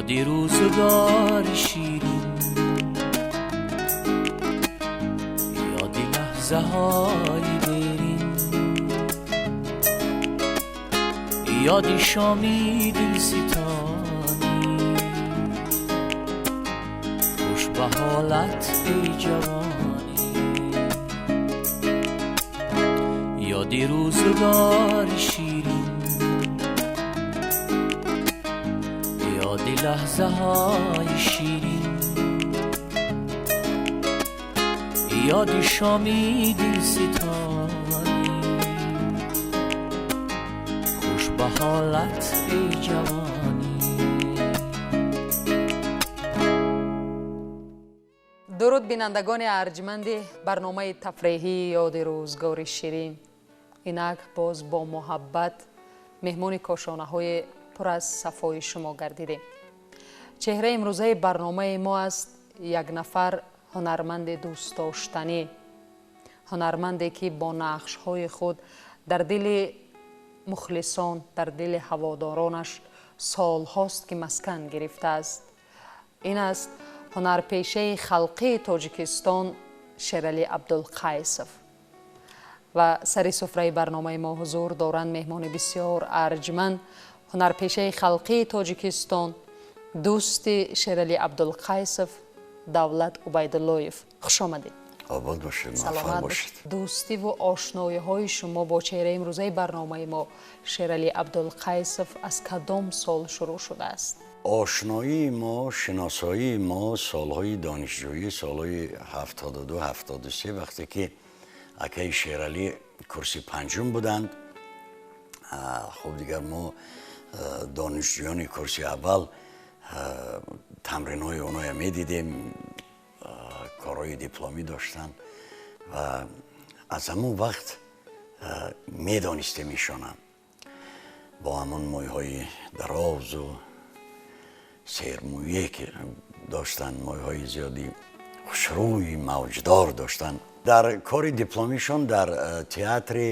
Ёди рӯзгори ширин, ёди лаҳзаҳои дерин, ёди шоми дилситонӣ. Хуш ба ҳолат эй ҷавонӣ, ёди рӯзгори ширин, ёди лаҳзаҳои ширин, ёди шоми дилситонӣ. Хуш ба ҳолат эй ҷавонӣ. Дуруд бинандагони арҷманди барномаи тафреҳии ёди рӯзгори ширин. Инак боз бо муҳаббат меҳмони кошонаҳои пур аз сафои шумо гардидем. Чеҳраи имрӯзаи барномаи мо аст як нафар ҳунарманди дӯстдоштанӣ, ҳунарманде ки бо нақшҳои худ дар дили мухлисон, дар дили ҳаводоронаш солҳост ки маскан гирифтааст. Ин аст ҳунарпешаи халқии Тоҷикистон Шералӣ Абдулқайсов. Ва сари суфраи барномаи мо ҳузур доранд меҳмони бисёр арҷманд, ҳунарпешаи халқии Тоҷикистон, дӯсти Шералӣ Абдулқайсов Давлат Убайдуллоев. Хуш омадед. Обод бошед, муваффақ бошед. Дӯстиву ошноиҳои шумо бо чеҳраи имрӯзаи барномаи мо Шералӣ Абдулқайсов аз кадом сол шурӯъ шудааст? Ошноии мо, шиносоии мо солҳои донишҷӯӣ, солҳои 72, 73, вақте ки акаи Шералӣ курси панҷум буданд. Хуб, дигар мо донишҷӯёни курси аввал тамринҳои оноя медидем, корҳои дипломӣ доштанд ва аз ҳамон вақт медонистем ишона бо ҳамон мӯйҳои дарозу сермӯе ки доштанд, мӯйҳои зиёди хушрӯи мавҷдор доштанд. Дар кори дипломишон дар театри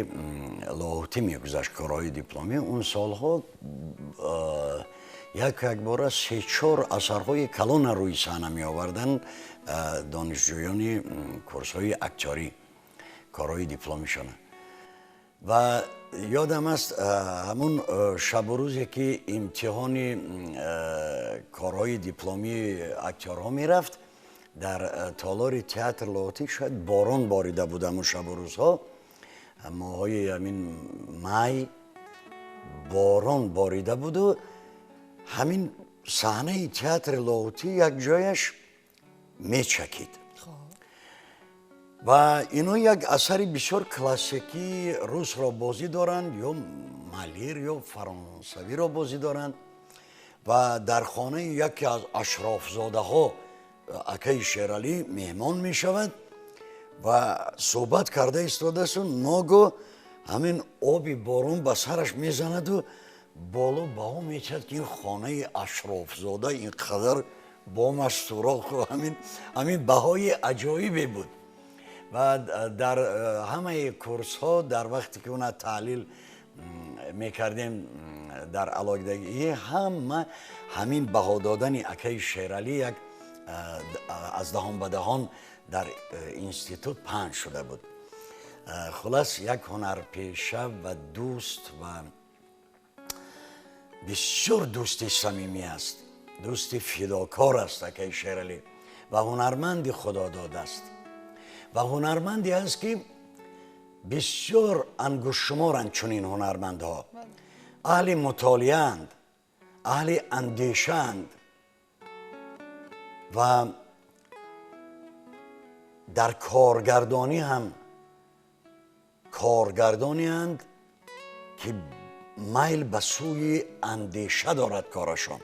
Лоҳутӣ мегузашт корҳои дипломӣ. Он солҳо як якбора се-чор асарҳои калона рӯи саҳна меоварданд донишҷӯёни курсҳои актёрӣ, корҳои дипломишона. Ва ёдам аст ҳамун шабу рӯзе ки имтиҳони корҳои дипломии актёрҳо мерафт, дар толори театр Лоҳутӣ шояд борон борида буд ҳамун шабу рӯзҳо, моҳҳои ҳамин май борон борида буду ҳамин саҳнаи театри Лоҳутӣ як ҷояш мечакид. Ва ино як асари бисёр классикии русро бозӣ доранд, ё Малир ё фаронсавиро бозӣ доранд. Ва дар хонаи яке аз ашрофзодаҳо акаи Шералӣ меҳмон мешавад ва суҳбат карда истодаасту ногоҳ ҳамин оби борон ба сараш мезанаду боло ба ӯ мечад ки ин хонаи ашрофзода ин қадар бомаш суроху ҳамин баҳои аҷоибе буд. Ва дар ҳамаи курсҳо дар вақте ки она таҳлил мекардем дар алоҳидагӣ, ҳама ҳамин баҳо додани акаи Шералӣ як аз даҳон ба даҳон дар институт паҳн шуда буд. Хулас, як ҳунарпеша ва дӯст ва бисёр дӯсти самимӣ аст, дӯсти фидокор аст акаи Шералӣ ва ҳунарманди худодод аст ва ҳунарманде аст ки бисёр ангуштшуморанд чунин ҳунармандҳо. Аҳли мутолиаанд, аҳли андешаанд ва дар коргардонӣ ҳам коргардонианд ки майл ба сӯи андеша дорад корашон,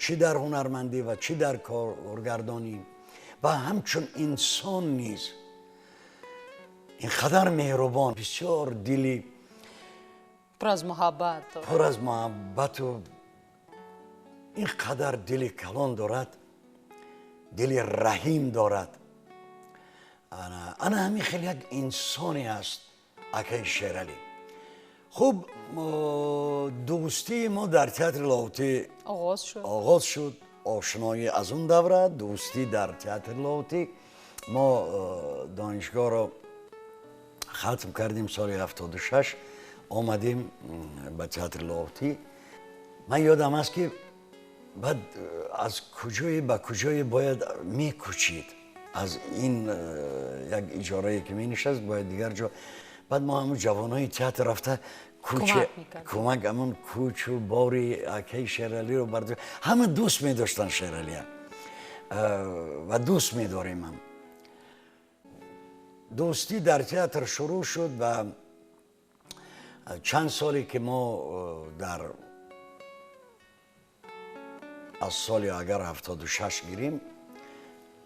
чӣ дар ҳунармандӣ ва чӣ дар коргардонӣ. Ва ҳамчун инсон низ ин қадар меҳрубон, бисёр дили пур аз муҳаббат, пур аз муҳаббату ин қадар дили калон дорад, дили раҳим дорад. Ана ҳамин хеле як инсоне аст акаи Шералӣ. Хуб, дӯстии мо дар театри Лоҳутӣ оғоз шуд. ошноӣ аз он давра, дӯстӣ дар театри Лоҳутӣ. Мо донишгоҳро хатм кардем соли 76, омадем ба театри Лоҳутӣ. Ман ёдам аст, ки баъд аз куҷое ба куҷое бояд мекӯчид, аз ин як иҷорае ки менишаст бояд дигар ҷо. Баъд мо ҳамун ҷавонои театр рафта кӯмак, ҳамун кӯчу бори акаи Шералиро бардо. Ҳама дӯст медоштанд Шералия ва дӯст медорем ҳам. Дӯстӣ дар театр шурӯъ шуд ва чанд соле ки мо дар аз соли агар 76 гирем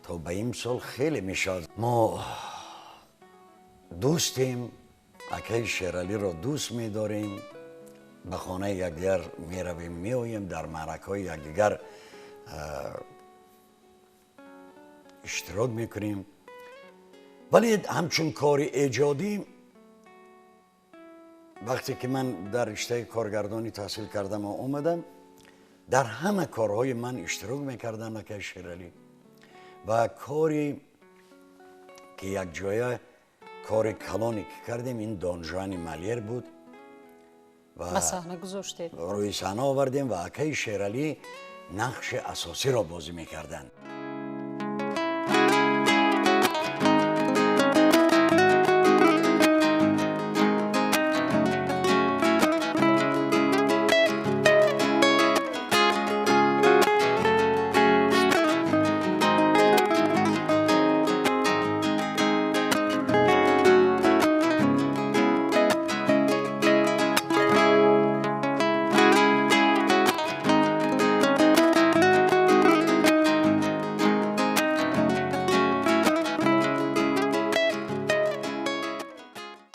то ба ин сол хеле мешавад. Мо дӯстем, акаи Шералиро дӯст медорем, ба хонаи якдигар меравем, меоем, дар маъракаҳои якдигар иштирок мекунем. Вале ҳамчун кори эҷодӣ, вақте ки ман дар риштаи коргардонӣ таҳсил кардам ва омадам, дар ҳама корҳои ман иштирок мекарданд акаи Шералӣ. Ва кори ки якҷоя кори калоне ки кардем, ин Донжуани Малер буд. Ба саҳна гузоштед? Рӯи саҳна овардем ва акаи Шералӣ нақши асосиро бозӣ мекарданд.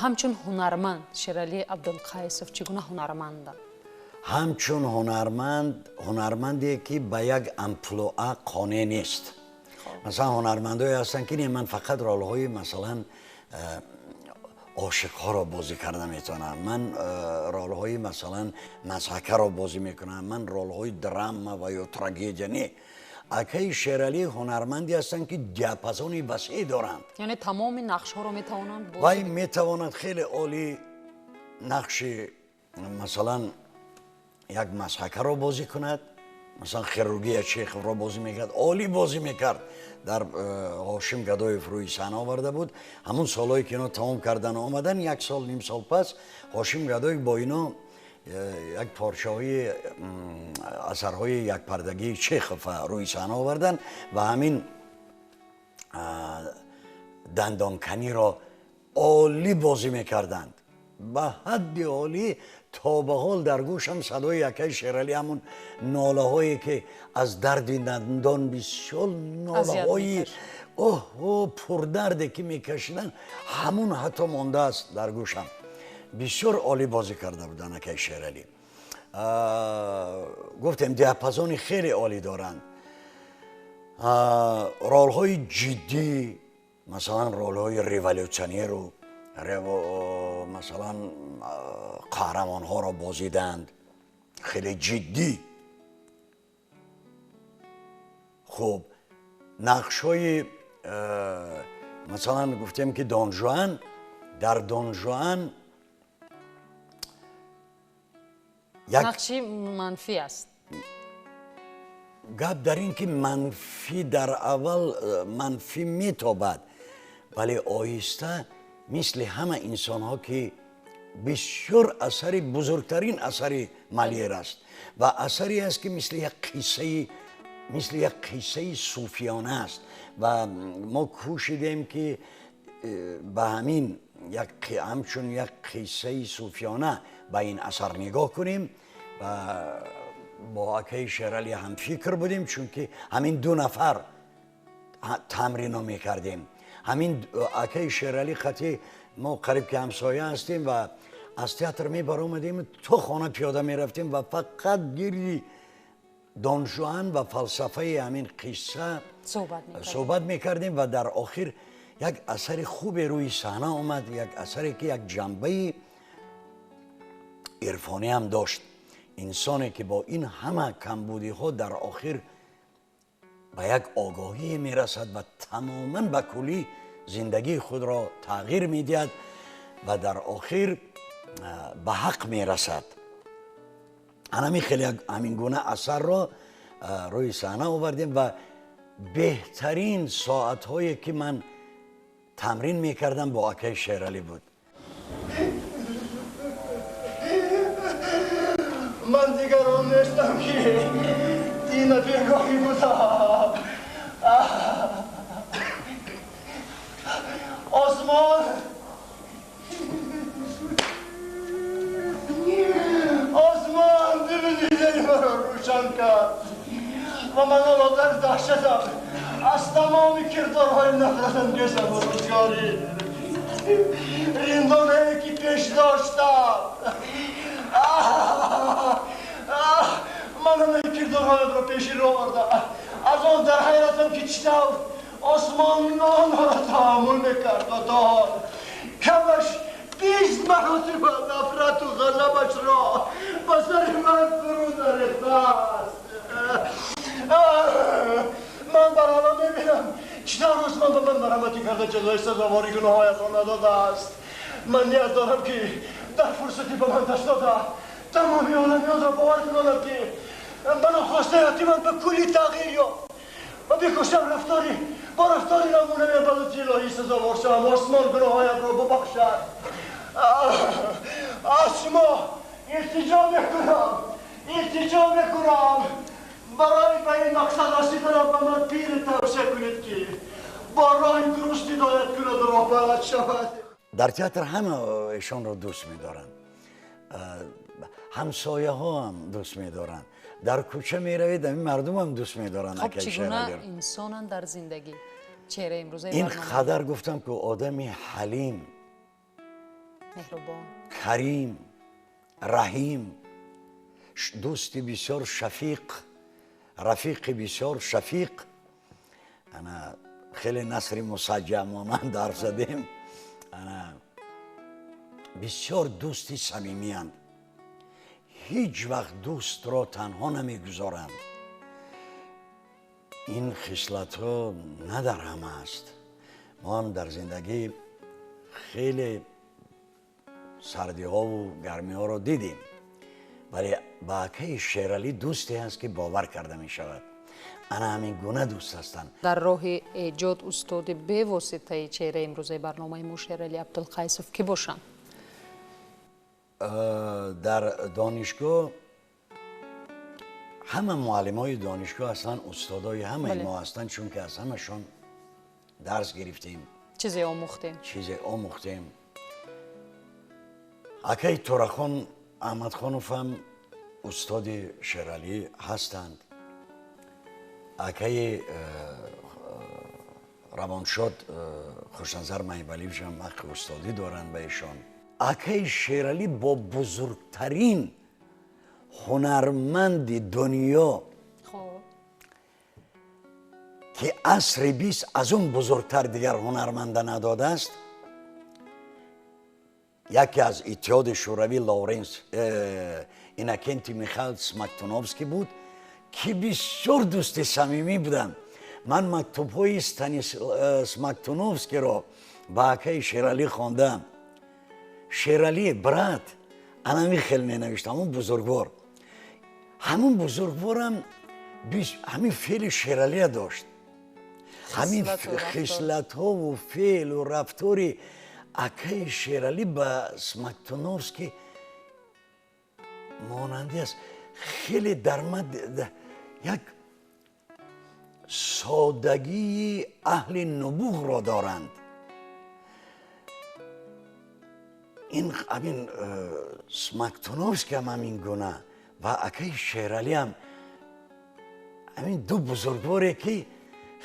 Ҳамчун ҳунарманд Шералӣ Абдулқайсов чӣ гуна ҳунарманданд? Ҳамчун ҳунарманд, ҳунарманде ки ба як амплуа қонеъ нест. Масалан, ҳунармандое ҳастанд ки не, ман фақат ролҳои масалан ошиқҳоро бозӣ карда метавонам, ман ролҳои масалан мазҳакаро бозӣ мекунам, ман ролҳои драма ва ё трагедия. Не, акаи Шералӣ ҳунарманде ҳастанд ки диапазони васеъ доранд, яъне тамоми нақшҳоро метавонанд бозӣ. Вай метавонад хеле олӣ нақши масалан як мазҳакаро бозӣ кунад, масалан хирургия Чеховро бозӣ мекард, олӣ бозӣ мекард. Дар Ҳошим Гадоев рӯи саҳна оварда буд. Ҳамун солҳое ки ино тамом кардан омадан, як сол ним сол пас Ҳошим Гадоев бо ино як порчаҳои асарҳои якпардагии Чехов рӯи саҳна оварданд ва ҳамин дандонканиро олӣ бозӣ мекарданд, ба ҳадди олӣ. То ба ҳол дар гӯшам садои акаи Шералӣ, ҳамун нолаҳое ки аз дарди дандон бисёр нолаҳои оҳ пурдарде ки мекашиданд, ҳамун ҳатто мондааст дар гӯшам. Бисёр олӣ бозӣ карда буданд акаи Шералӣ. Гуфтем, диапазони хеле олӣ доранд. Ролҳои ҷиддӣ, масалан ролҳои революционеру масалан қаҳрамонҳоро бозиданд хеле ҷиддӣ. Хуб, нақшҳои масалан гуфтем ки Донжуан, дар Донжуан нақши манфӣ аст. Гап дар ин ки манфӣ дар аввал манфӣ метобад, вале оҳиста мисли ҳама инсонҳо ки бисёр асари бузургтарин асари Малер аст ва асаре аст ки мисли як қиссаи суфиёна аст ва мо кӯшидем ки ба ҳамин ҳамчун як қиссаи суфиёна ба ин асар нигоҳ кунем ва бо акаи Шералӣ ҳамфикр будем, чунки ҳамин ду нафар тамрино мекардем. Ҳамин акаи Шералӣ қати мо қариб ки ҳамсоя ҳастем ва аз театр мебаромадем, то хона пиёда мерафтем ва фақат гирди Донжуан ва фалсафаи ҳамин қисса суҳбат мекардем ва дар охир як асари хубе рӯи саҳна омад, як асаре ки як ҷанбаи ирфонӣ ҳам дошт. Инсоне ки бо ин ҳама камбудиҳо дар охир ба як огоҳӣ мерасад ва тамоман ба куллӣ зиндагии худро тағйир медиҳад ва дар охир ба ҳақ мерасад. Ҳамин хеле ҳамин гуна асарро рӯи саҳна овардем ва беҳтарин соатҳое ки ман тамрин мекардам бо акаи Шералӣ буд. Ман дигар он нестам ки дина бегоҳӣ будам. Осмон осмон дили дидаи маро рӯшан кард ва ман ҳоло дар даҳшатам аз тамоми кирдорҳои нафратангезам ва рӯзгорӣ риндонае ки пеш доштам. Ман ҳамаи кирдорҳоятро пеши ро овардам. Аз он дар ҳайратам ки чӣ тавр осмон онҳоро таҳаммул мекард ва то ҳол камаш 20 маротиба нафрату ғазабашро ба сари ман фурӯ нарехтааст. Ман барҳало мебинам чӣ тавр осмон ба ман марҳаматӣ карда ҷазои сазовори гуноҳҳоятро надодааст. Ман ният дорам ки дар фурсати ба ман даст дода тамоми оламиёнро бовар кунонам ки банохоста ҳаёти ман ба куллӣ тағйир ёфт ва бикӯшам рафтори бо рафтори намунавӣ ба лутфи илоҳӣ сазовор шавам. Осмон гуноҳҳоятро бубахшад. Аз шумо илтиҷо мекунам, илтиҷо мекунам барои ба ин мақсад расиданам ба ман пире тавсия кунед ки бо роҳи дуруст ҳидоят кунад ва роҳбалад шавад. Дар театр ҳама эшонро дӯст медоранд, ҳамсояҳо ҳам дӯст медоранд, дар кӯча меравед ҳамин мардум ҳам дӯст медоранд. Хоб, чӣ гуна инсонанд дар зиндагӣ? Чеҳраи имрӯзаи ин қадар гуфтам ки одами ҳалим, меҳрубон, карим, раҳим, дӯсти бисёр шафиқ, рафиқи бисёр шафиқ. Ана хеле насри мусаҷҷа монанд ҳарф задем. Ана бисёр дӯсти самимиянд, ҳеҷ вақт дӯстро танҳо намегузоранд. Ин хислатҳо на дар ҳама аст. Мо ҳам дар зиндагӣ хеле сардиҳову гармиҳоро дидем, вале ба акаи Шералӣ дӯсте ҳаст ки бовар карда мешавад. Ана ҳамин гуна дӯст ҳастанд. Дар роҳи эҷод устоди бевоситаи чеҳраи имрӯзаи барномаи мо Шералӣ Абдулқайсов кӣ бошанд? Дар донишгоҳ ҳама муаллимои донишгоҳ ҳастанд, устодои ҳамаи мо ҳастанд, чунки аз ҳамашон дарс гирифтем, чизе омӯхтем, чизе омӯхтем. Акаи Торахон Аҳмадхонов ҳам устоди Шералӣ ҳастанд. Акаи равоншод Хушназар Маҳибалиевич ҳам ҳаққи устодӣ доранд ба эшон. Акаи Шералӣ бо бузургтарин ҳунарманди дунё ки асри 20 аз он бузургтар дигар ҳунарманда надодааст, яке аз Иттиҳоди Шӯравӣ Лавренс Иннокентий Михайлович Смоктуновский буд ки бисёр дӯсти самимӣ буданд. Ман мактубҳои Смоктуновскиро ба акаи Шералӣ хондам. Шералӣ брат анами хел менавишт, ҳамон бузургвор. Ҳамон бузургворам ҳамин феъли Шералия дошт. Ҳамин хислатҳову феълу рафтори акаи Шералӣ ба Смоктуновский монандӣ аст. Хеле дар ман як содагии аҳли нубуғро доранд. Ин ҳамин Смоктуновский ҳам ҳамин гуна ва акаи Шералӣ ҳам ҳамин ду бузургворе ки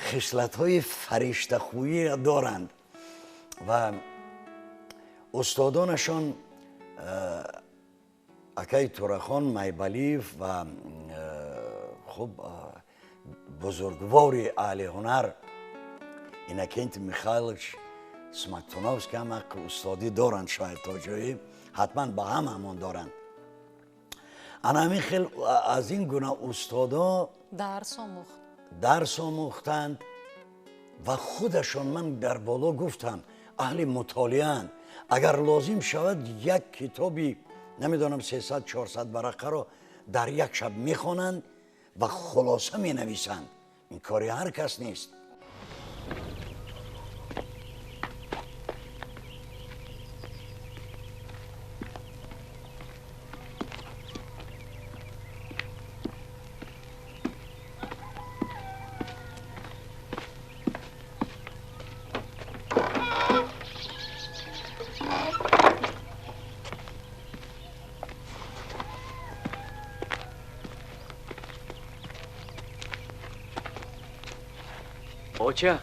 хислатҳои фариштахӯӣ доранд ва устодонашон акаи Турахон Майбалиев ва хуб бузургвори аҳли ҳунар Иннокентий Михайлович Смоктуновский ҳам ҳаққи устодӣ доранд, шояд то ҷое ҳатман ба ҳамаамон доранд. Ана ҳамин хел аз ин гуна устодо дарс омӯхт, дарс омӯхтанд ва худашон, ман дар боло гуфтам, аҳли мутолиаанд. Агар лозим шавад, як китоби намедонам 300-400 варақаро дар як шаб мехонанд ва хулоса менависанд. Ин кори ҳар кас нест. Оча.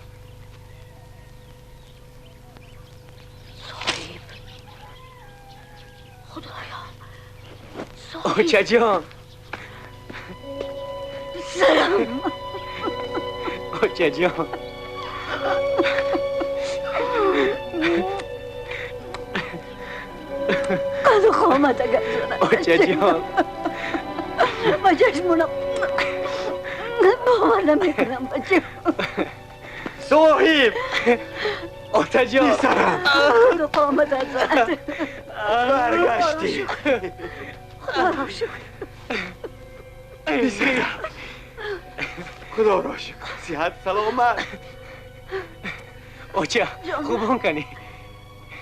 Соҳиб. Худоё. Соҳиб. Оча ҷон. Писарам. Оча ҷон. Қаду қомат агар ҷонам. Оча ҷон. Ба чашмонам бовар намекунам, бачам. Соҳиб! Отаҷон! Писарам! Қаду қомат азат. Баргаштӣ! Худоро шукр. Писарам! Худоро шукр. Сиҳат саломат. Оча, хубон кани.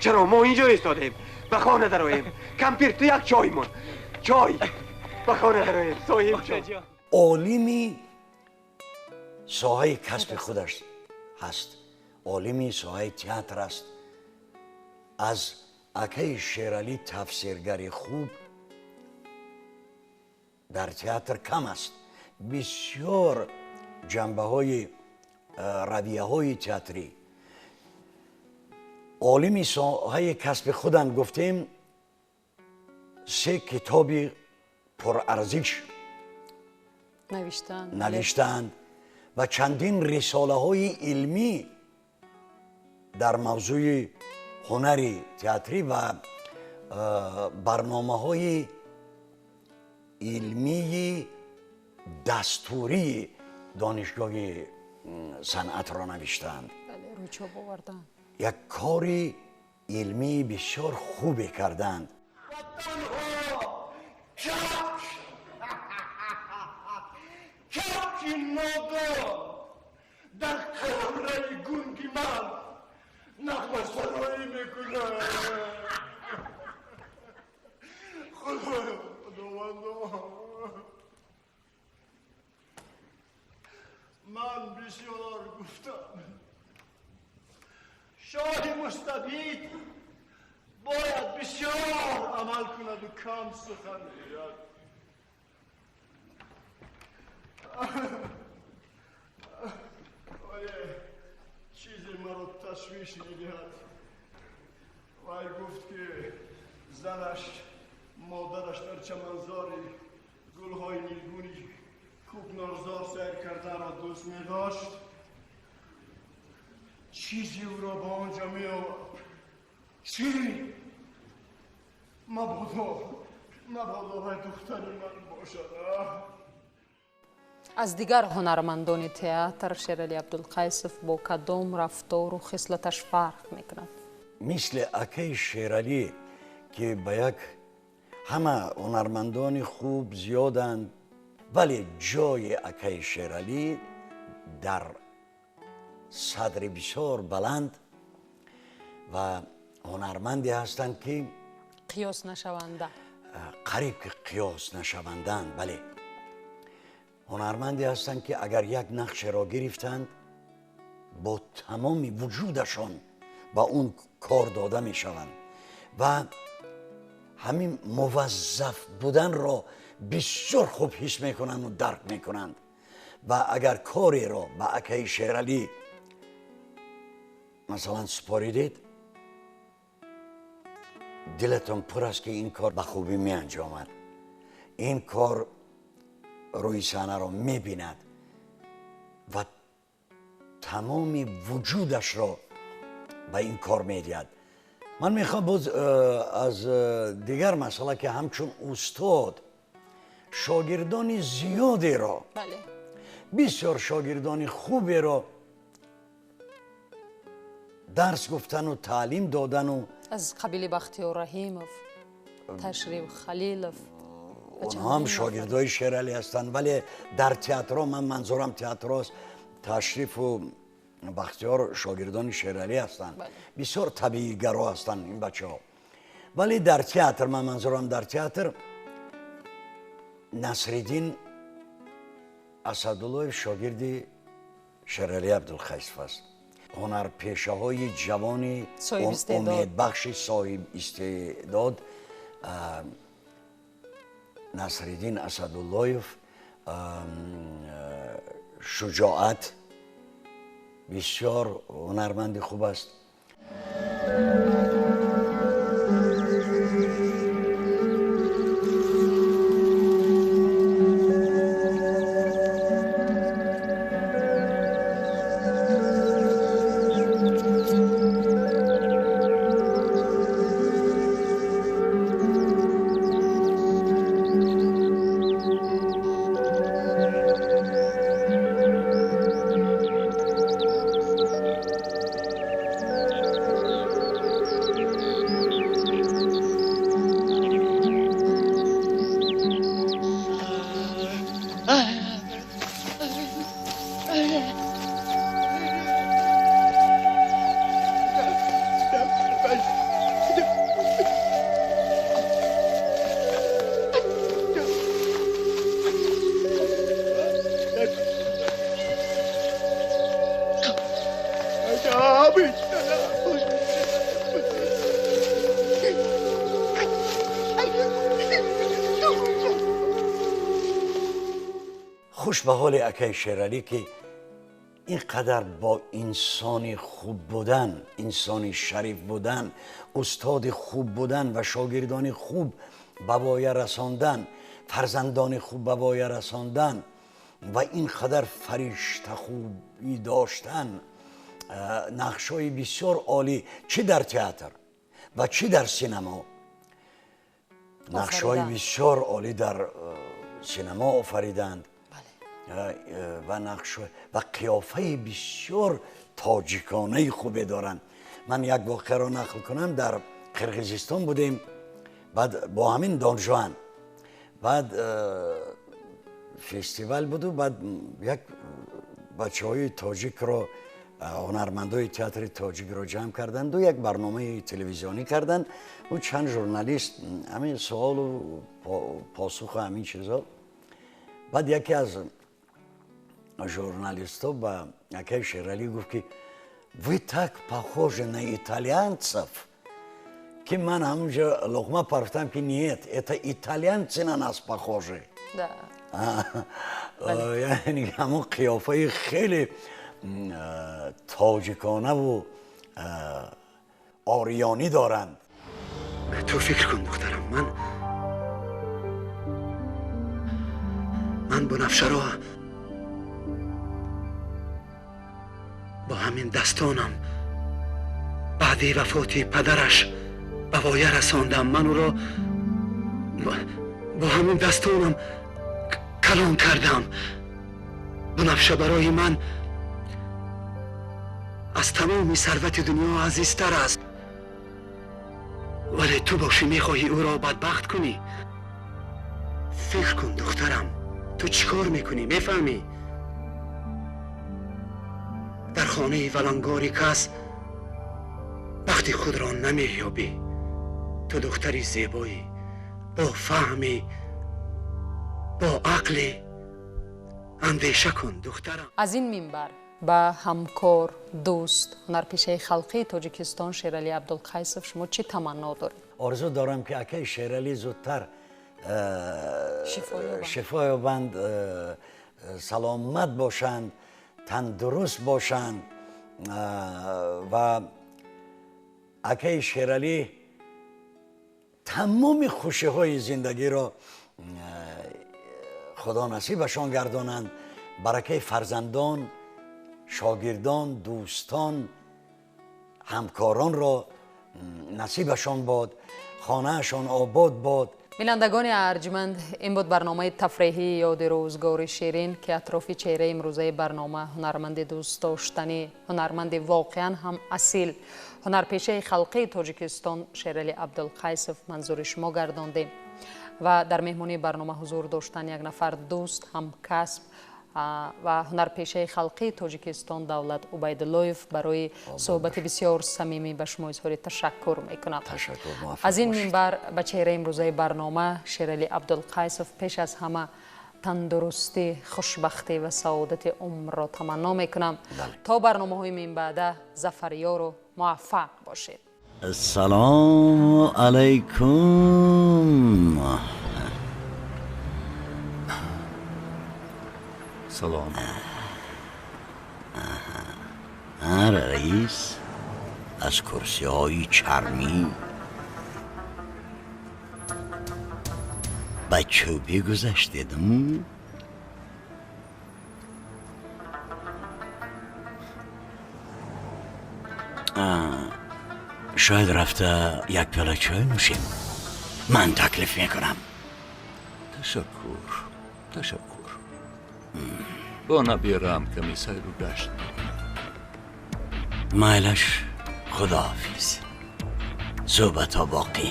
Чаро мо инҷо истодем? Ба хона дароем. Кампир, ту як чой мон. Чой! Ба хона дароем, соҳиб ҷон. Олими соҳаи касби худаш ҳаст, олими соҳаи театр аст. Аз акаи Шералӣ тафсиргари хуб дар театр кам аст. Бисёр ҷанбаҳои равияҳои театрӣ. Олими соҳаи касби худам гуфтем, 3 китоби пурарзиш навиштаанд ва чандин рисолаҳои илмӣ дар мавзӯи ҳунари театрӣ ва барномаҳои илмии дастурии донишгоҳи санъатро навиштаанд. Як кори илмии бисёр хубе карданд. Капки нодон дар қаламрави гунги ман нағмасароӣ мекунад. Худоё, Худовандо, ман бисёр гуфтам, шоҳи мустабид бояд бисёр амал кунаду кам сухан гӯяд. Вале чизе маро ташвиш медиҳад. Вай гуфт, ки занаш, модараш дар чаманзори гулҳои нилгуни кӯкнорзор сайр карданро дӯст медошт. Чизе ӯро ба он ҷо меовард. Чӣ? Мабодо, мабодо вай духтари ман бошад. Аз дигар ҳунармандони театр Шералӣ Абдулқайсов бо кадом рафтору хислаташ фарқ мекунад? Мисли акаи Шералӣ, ки ба як ҳама ҳунармандони хуб зиёданд, вале ҷои акаи Шералӣ дар садри бисёр баланд ва ҳунарманде ҳастанд, ки қиёс нашаванда, қариб ки қиёс нашаванданд. Бале, ҳунарманде ҳастанд, ки агар як нақшеро гирифтанд, бо тамоми вуҷудашон ба он кор дода мешаванд ва ҳамин муваззаф буданро бисёр хуб ҳис мекунанду дарк мекунанд. Ва агар кореро ба акаи Шералӣ масалан супоридед, дилатон пур аст, ки ин кор ба хубӣ меанҷомад, ин кор рӯи саҳнаро мебинад ва тамоми вуҷудашро ба ин кор медиҳад. Ман мехоҳам боз аз дигар масъала, ки ҳамчун устод шогирдони зиёдеро Бисёр шогирдони хуберо дарс гуфтану таълим додану аз қабили Бахтиёр Раҳимов, Ташриф Халилов. Онҳо ҳам шогирдои Шералӣ ҳастанд, вале дар театро, ман манзурам театрост, Ташрифу Бахтиёр шогирдони Шералӣ ҳастанд. Бисёр табиигаро ҳастанд ин бачаҳо. Вале дар театр, ман манзурам дар театр, Насриддин Асадуллоев шогирди Шералӣ Абдулқайсов аст. Ҳунарпешаҳои ҷавони умедбахши соҳибистеъдод Насриддин Асадуллоев, Шуҷоат бисёр ҳунарманди хуб аст. Хуш ба ҳоли акаи Шералӣ, ки ин қадар бо инсони хуб будан, инсони шариф будан, устоди хуб будан ва шогирдони хуб ба воя расондан, фарзандони хуб ба воя расондан ва ин қадар фариштахубӣ доштан, нақшҳои бисёр олӣ чӣ дар театр ва чӣ дар синамо, нақшҳои бисёр олӣ дар синамо офариданд ва нақш ва қиёфаи бисёр тоҷиконаи хубе доранд. Ман як воқеаро нақл кунам. Дар Қирғизистон будем, баъд бо ҳамин Донжуан, баъд фестивал буду, баъд як бачаҳои тоҷикро, ҳунармандои театри тоҷикро ҷамъ карданду як барномаи телевизионӣ карданд. Ӯ чанд журналист ҳамин суолу посуху ҳамин чизо. Баъд яке аз журналистҳо ба акаи Шералӣ гуфт, ки вы так похожи на итальянцев, ки ман ҳамонҷо луқма парфтам, ки нет, это итальянцы на нас похожи. Яъне ҳамон қиёфаи хеле тоҷиконаву ориёнӣ доранд. Ту фикр кун, духтарам, ман Бунафшаро бо ҳамин дастонам баъди вафоти падараш ба воя расондам. Ман ӯро бо ҳамин дастонам калон кардам. Бунафша барои ман аз тамоми сарвати дунё азизтар аст, вале ту бошӣ мехоҳӣ ӯро бадбахт кунӣ. Фикр кун, духтарам, ту чӣ кор мекунӣ, мефаҳмӣ? Дар хонаи валангори кас бахти худро намеёбӣ. Ту духтари зебоӣ, бо фаҳмӣ, бо ақлӣ. Андеша кун, духтарам. Аз ин минбар ба ҳамкор, дӯст, ҳунарпешаи халқии Тоҷикистон Шералӣ Абдулқайсов шумо чӣ таманно доред? Орзу дорам, ки акаи Шералӣ зудтар шифо ёбанд, саломат бошанд, тандуруст бошанд ва акаи Шералӣ тамоми хушиҳои зиндагиро худо насибашон гардонанд. Баракаи фарзандон, шогирдон, дӯстон, ҳамкоронро насибашон бод, хонаашон обод бод. Бинандагони арҷманд, ин буд барномаи тафреҳии ёди рӯзгори ширин, ки атрофи чеҳраи имрӯзаи барнома ҳунарманди дӯстдоштанӣ, ҳунарманди воқеан ҳам асил, ҳунарпешаи халқии Тоҷикистон Шерали Абдулқайсов манзури шумо гардондем ва дар меҳмонии барнома ҳузур доштан як нафар дӯст, ҳамкасб ва ҳунарпешаи халқии Тоҷикистон Давлат Убайдуллоев барои суҳбати бисёр самимӣ ба шумо изҳори ташаккур мекунам. Аз ин минбар ба чеҳраи имрӯзаи барнома Шерали Абдулқайсов пеш аз ҳама тандурустӣ, хушбахтӣ ва саодати умрро таманно мекунам. То барномаҳои минбаъда зафарёру муваффақ бошед. Ассалому алайкум. Салом. Раис, аз курсиҳои чармӣ ба чӯбӣ гузаштедм? Шояд рафта як пиёла чой нӯшем. Ман таклиф мекунам. Ташаккур, ташаккур. Бо набирам ками сайру гашт мекунам. Майлаш, худоҳофиз. Суҳбатҳо боқӣ.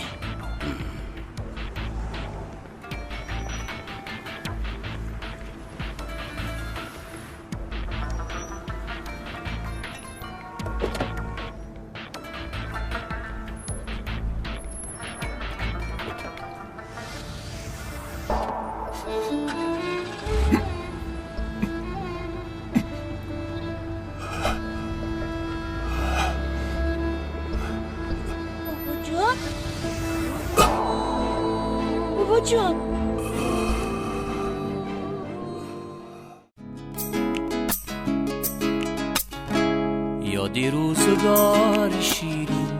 یادی روزگار شیرین،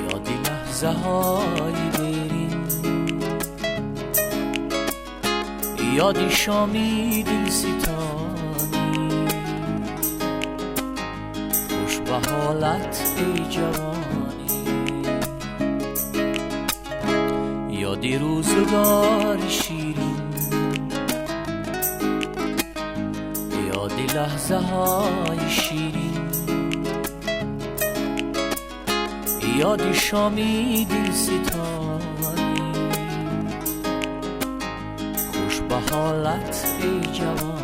یادی لحظه های دیرین، یادی شامی دلستانی، خوش به حالت ای جوانی، یادی روزگار شیرین، یادی لحظه های شیرین، یادی شامی دلستانی، خوش به حالت ای جوانی.